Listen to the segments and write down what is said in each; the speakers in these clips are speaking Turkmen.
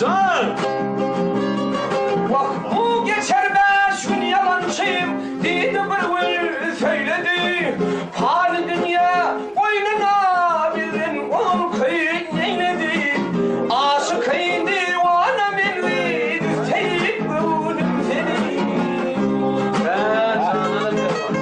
Jan! Wah, bu geçer bäş gün ýalançy, Diýdi bir gün söýledi. Pany dünýä goýnuna bizden ozalky neýledi? Aşyky diwana men Seýit göwnüm seni. Hä, jana-da perwan.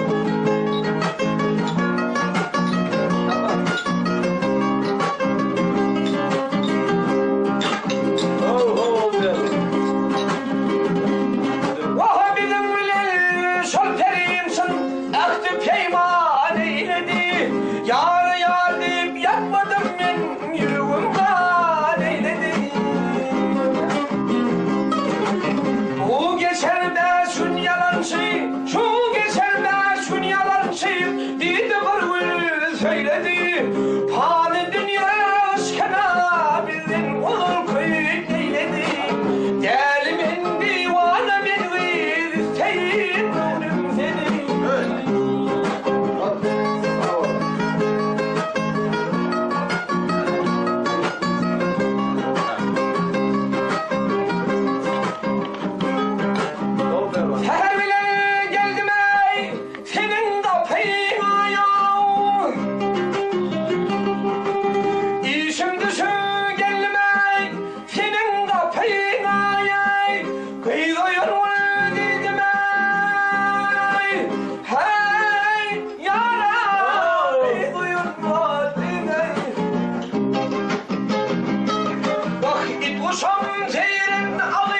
Ho-ho, perwan. Wah, biziň bilen şol perimsiň ähdi-peýman eýledi. Ýara ýar diýip ýatmadym men, ýüregim gan eýledi. Bu geçer bäş gün ýalançy, şu geçer bäş gün ýalançy, diýdi bir gün söýledi. Pany dünýä yşkyna bizden ozalky neýledi. Däli men diwana men gyz seýit göwnüm seni. Säher bilen geldim-eý, seniň gapyňa ýaw. Işim düşüp geldim-eý, seniň gapyňa ýaý. Gyz oýanma diýdim-eý, heý, ýara, gyz oýanma diýdim-eý. Wah, it guşam seýren agy.